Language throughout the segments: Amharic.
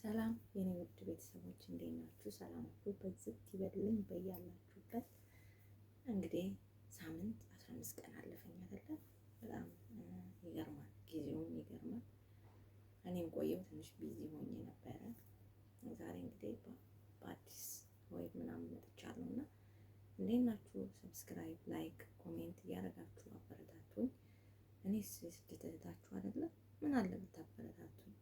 ሰላም የኔ ውድ ቤተሰቦች እንዴት ናችሁ? ሰላማችሁ በዝት ይበልልኝ በያላችሁበት። እንግዲህ ሳምንት 15 ቀን አለፈኝ አይደለ? በጣም ይገርማል፣ ጊዜውም ይገርማል። እኔም ቆየው ትንሽ busy ሆኜ ነበረ። ዛሬ እንግዲህ በአዲስ ወይ ምናምን መጥቻለሁ እና እንዴት ናችሁ? subscribe፣ like፣ comment እያደረጋችሁ አበረታቱኝ። እኔስ የስደት እህታችሁ አይደለ? ምን አለ ብታበረታቱኝ?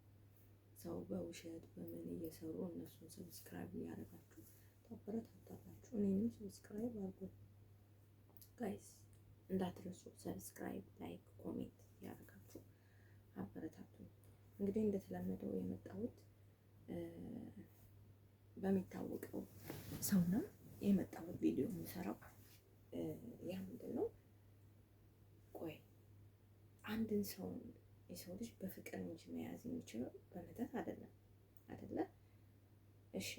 ሰው በውሸት በምን እየሰሩ እነሱን subscribe እያደረጋችሁ ታበረታታላችሁ። እኔንም subscribe አድርጉ guys፣ እንዳትረሱ። subscribe፣ like፣ comment እያደረጋችሁ አበረታቱ። እንግዲህ እንደተለመደው የመጣሁት በሚታወቀው ሰው ነው የመጣሁት ቪዲዮ የምሰራው። ያ ምንድን ነው? ቆይ አንድን ሰው የሰው ልጅ በፍቅር እንጂ መያዝ የሚችለው በመተት አይደለም፣ አይደለ? እሺ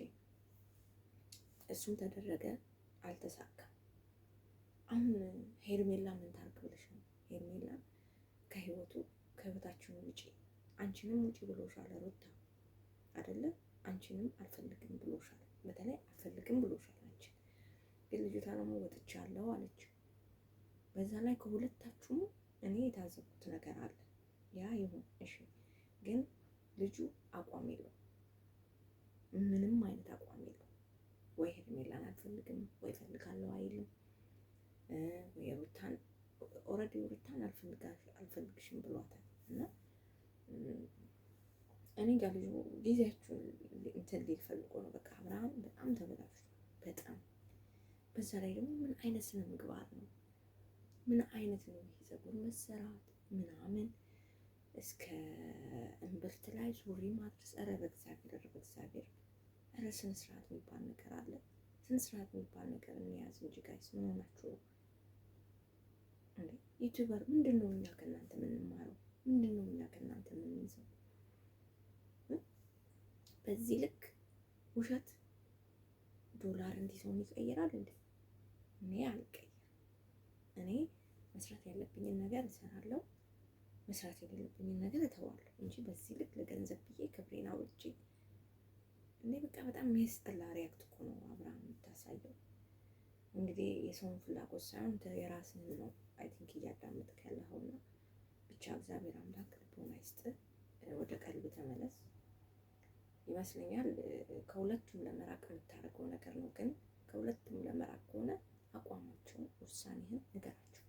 እሱም ተደረገ፣ አልተሳካም። አሁን ሄርሜላ ምን ታርግ ብለሽ ነው? ሄርሜላ ከህይወቱ ከህይወታችን ውጪ፣ አንቺንም ውጪ ብሎሻል ሩታ፣ አይደለ? አንቺንም አልፈልግም ብሎሻል። በተለይ አልፈልግም ብሎሻል አንቺን። ግን ልጅቷ ደግሞ ወጥቻለሁ አለች። በዛ ላይ ከሁለታችሁም እኔ የታዘብኩት ነገር አለ። ያ ይሁን እሺ፣ ግን ልጁ አቋም የለውም። ምንም አይነት አቋም የለውም። ወይ ሄርሜላን አልፈልግም ወይ እፈልጋለሁ አይልም፣ ወይ ሩታን already ሩታን አልፈልግሽም ብሏታል። እና እኔ ጋር ልጁ ጊዜያችሁን እንትን ሊል ፈልጎ ነው። በቃ አብርሃም በጣም ተበላሽቷል፣ በጣም በዛ ላይ ደግሞ ምን አይነት ስነ ምግባር ነው? ምን አይነት ነው ይሄ ፀጉር መሰራት ምናምን እስከ እምብርት ላይ ሱሪ ማድረስ። ኧረ በእግዚአብሔር፣ ኧረ በእግዚአብሔር፣ ኧረ ስነ ስርዓት የሚባል ነገር አለ። ስነ ስርዓት የሚባል ነገር እንያዝ እንጂ guys፣ ምን ሆናችሁ ነው እንዴ? YouTuber ምንድን ነው እኛ ከእናንተ የምንማረው? ምንድን ነው እኛ ከእናንተ የምንይዘው? በዚህ ልክ ውሸት ዶላር እንዲህ ሰውን ይቀይራል እንዴ? እኔ አልቀይርም። እኔ መስራት ያለብኝን ነገር እሰራለሁ፣ መስራት የሌለብኝን ነገር እተዋለሁ እንጂ በዚህ ልክ ለገንዘብ ብዬ ክብሬን አውርጄ እንዴ፣ በቃ በጣም የሚያስጠላ react እኮ ነው አብርሃም የምታሳየው። እንግዲህ የሰውን ፍላጎት ሳይሆን የራስህን ነው I think እያዳመጥክ ያለኸውና ብቻ እግዚአብሔር አምላክ ልቦና ይስጥህ፣ ወደ ቀልብ ተመለስ ይመስለኛል። ከሁለቱም ለመራቅ የምታደርገው ነገር ነው። ግን ከሁለቱም ለመራቅ ከሆነ አቋማቸውን፣ ውሳኔህን ንገራቸው።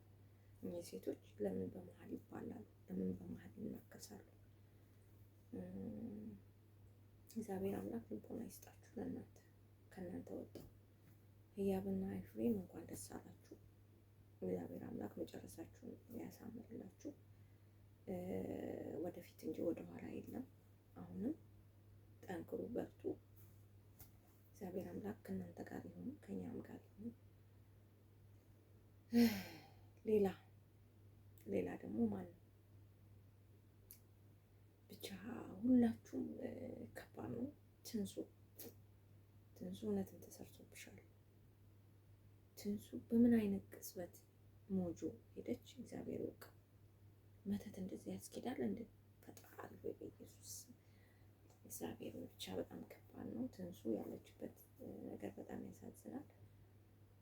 እኚህ ሴቶች ለምን በመሀል ይባላሉ? ለምን በመሀል ይናከሳሉ? እግዚአብሔር አምላክ ልቦና ይስጣችሁ ለእናንተ ከእናንተ ወጣው። ህያብና ኤፍሬም እንኳን ደስ አላችሁ። እግዚአብሔር አምላክ መጨረሳችሁን ያሳምርላችሁ። ወደፊት እንጂ ወደኋላ የለም። አሁንም ጠንክሩ፣ በርቱ። እግዚአብሔር አምላክ ከእናንተ ጋር ይሁን፣ ከእኛም ጋር ይሁን። ሌላ ሌላ ደግሞ ማን ነው? ብቻ ሁላችሁም ከባድ ነው። ትንሱ ትንሱ እውነትን ተሰርቶብሻል። ትንሱ በምን አይነት ቅጽበት ሞጆ ሄደች? እግዚአብሔር ይወቅ። መተት እንደዚህ ያስኬዳል እንዴ? ፈጣሪ ወይ በኢየሱስ እግዚአብሔር ብቻ በጣም ከባድ ነው። ትንሱ ያለችበት ነገር በጣም ያሳዝናል።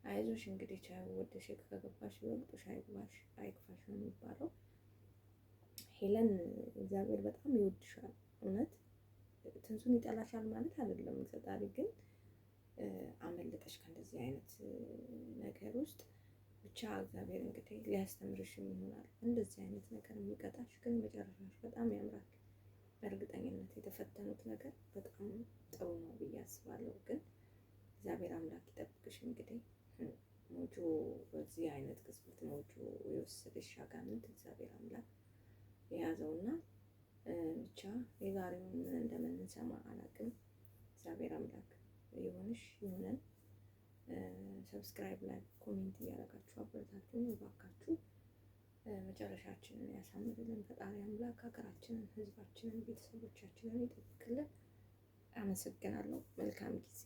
አይዞሽ እንግዲህ ቻይ ወደሽ ከገባሽ ቢወቅጡሽ አይግባሽ አይክፋሽ ነው የሚባለው። ሄለን እግዚአብሔር በጣም ይወድሻል። እውነት ትንሱን ይጠላሻል ማለት አይደለም። ፈጣሪ ግን አመለጠሽ ከእንደዚህ አይነት ነገር ውስጥ። ብቻ እግዚአብሔር እንግዲህ ሊያስተምርሽም ይሆናል እንደዚህ አይነት ነገር የሚቀጣሽ፣ ግን መጨረሻሽ በጣም ያምራል። በእርግጠኝነት የተፈተኑት ነገር በጣም ጥሩ ነው ብዬ አስባለሁ። ግን እግዚአብሔር አምላክ ይጠብቅሽ። እንግዲህ ሞጆ በዚህ አይነት ቅጽበት ሞጆ የወሰደሽ አጋንንት እግዚአብሔር አምላክ የያዘውና ብቻ የዛሬውን ምን እንደምንሰማ አላቅም። እግዚአብሔር አምላክ ይሁንሽ ይሁነን። subscribe like comment እያደረጋችሁ አበረታቱን እባካችሁ። መጨረሻችንን ያሳምርልን ፈጣሪ አምላክ። ሀገራችንን፣ ሕዝባችንን፣ ቤተሰቦቻችንን ይጠብቅልን። አመሰግናለሁ። መልካም ጊዜ።